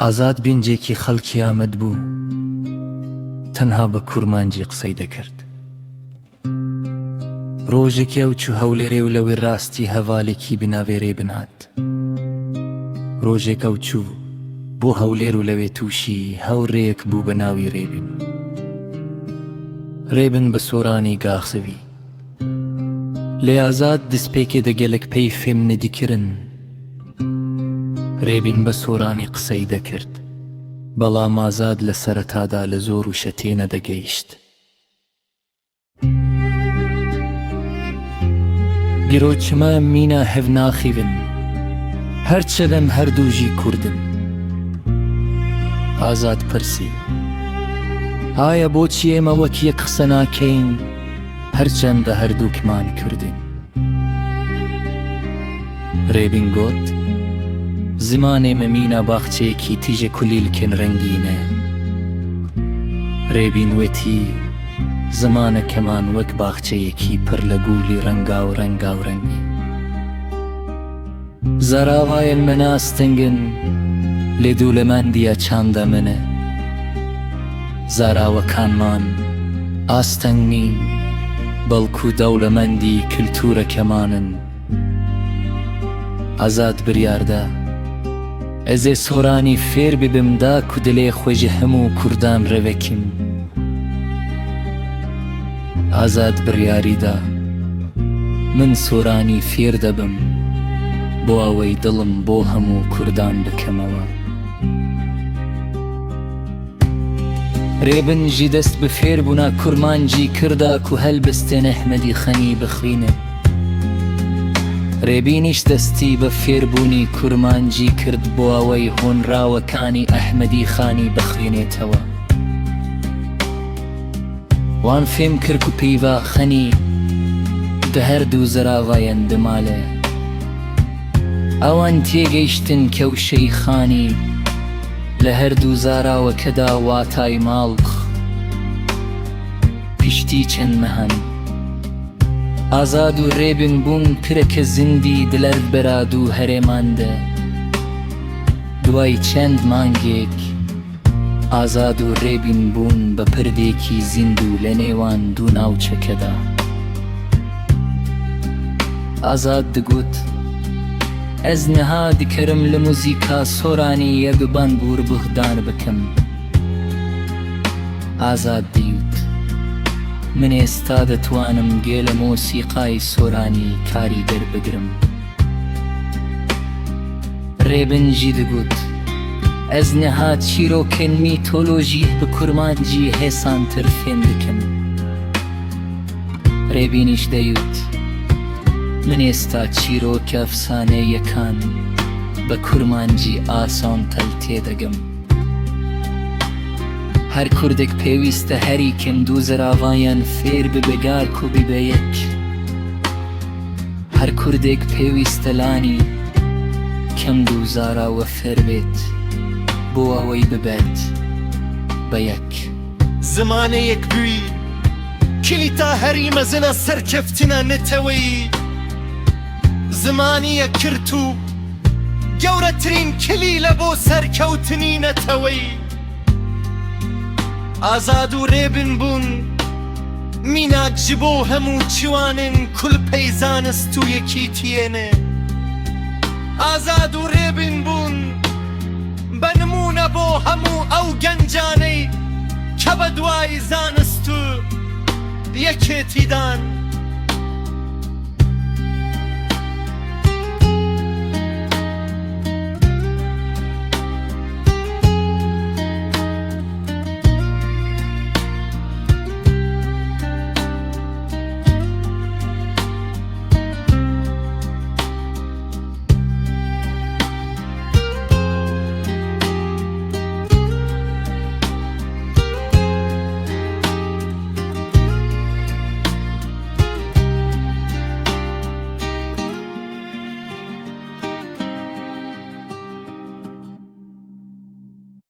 ئازاد گەنجێکی خەڵکی ئامەد بوو، تەنها بە کورمانجی قسەی دەکرد. ڕۆژێکی ئەو چوو هەولێرێ و لەوێ ڕاستی هەڤالێکی بە ناوێ ڕێبن هات. ڕۆژێک ئەو چوو بۆ هەولێر و لەوێ تووشی هاوڕێیەک بوو بە ناوی ڕێبین. ڕێبن بە سۆرانی گاخزوی. لێ ئازاد دەستپێکێ دە گەلەک پەی فێم نەدیکرن. ڕێبین بە سۆرانی قسەی دەکرد، بەڵام ئازاد لە سەرەتادا لە زۆر وشە تێنەدەگەیشت. گرۆ چما مینا هەڤ ناخیڤن، هەرچەند ئەم هەردوو ژی کوردن؟ ئازاد پرسی. ئایا بۆچی ئێمە وەک یەک قسە ناکەین، هەرچەندە هەردووکمان کوردین؟ ڕێبین گۆت، زمانێ مە مینا باخچەیەکی تیژە کولیلکێن ڕەنگینە. ڕێبین وتی، زمانەکەمان وەک باخچەیەکی پڕ لە گوڵی ڕەنگاو ڕەنگاوڕەنگی. زاراوایەن مە ناستەنگن، لێ دەولەمەندیە چاندە منە. زاراوەکانمان ئاستەنگ نین، بەڵکو دەوڵەمەندی کلتورەکەمانن. ئازاد بریاردا ئەزێ سۆرانی فێر ببم داکو دلێ خوێ ژ هەموو کوردان رێ ڤەکیم. ئازاد بڕیاریدا من سۆرانی فێر دەبم بۆ ئەوەی دڵم بۆ هەموو کوردان بکەمەوە. رێبن ژی دەست بە فێربوونا کورمانجی کردا کو هەلبستێن ئەحمەدی خەنی بخوینێ. رێبینیش دەستی بە فێربوونی کورمانجی کرد بۆ ئەوەی هۆنراوەکانی ئەحمەدی خانی بخوێنێتەوە. وان فێم کرد کو پەیڤا خەنی دە هەردوو زراڤایەن دمالێ. ئەوان تێگەیشتن کە وشەی خانی لە هەردوو زاراوەکەدا واتای ماڵ پشتی چەند مەهەن. ئازاد و رێبن بوون پرەکە زیندی دلەرد بەراد و هەرێماندە. دوای چەند مانگێک ئازاد و رێبین بوون بە پردێکی زیندوو لە نێوان دوو ناوچەکەدا. ئازاد دگوت، ئەز نها دکەرم لە موزیکا سۆرانی یە ببان بوور بوهدان بکەم. ئازاد دیوت، من ئێستا دەتوانم گوێ لە مۆسیقای سۆرانی کاریگەر بگرم. رێبن ژی دگوت، ئەز نها چیرۆکێن میتۆلۆژیه بە کورمانجی هێسانتر فێم دکەم. رێبینیش دەیوت، من ئێستا چیرۆکە ئەفسانەییەکان بە کورمانجی ئاسانتر تێدەگەم. هەر کوردێک پێویستە هەری کەم دوو زراڤایان فێر ببێ گارک و ببێ یەک. هەر کوردێک پێویستە لانی کەم دوو زاراوە فێر بێت بۆ ئەوەی ببێت بە یەک. زمانە یەکبووی کلیتا هەری مەزنە سەرکەفتنە نەتەوەیی زمانی یەکگرت و گەورەترین کلیلە بۆ سەرکەوتنی نەتەوەیی ئازاد و رێبن بوون میناک ژ بۆ هەموو چوانن کولپەی زانست و یەکیتیێنێ ئازاد و رێبن بوون بە نموونە بۆ هەموو ئەو گەنجانەی کە بەدوای زانست و یەکێتیدان.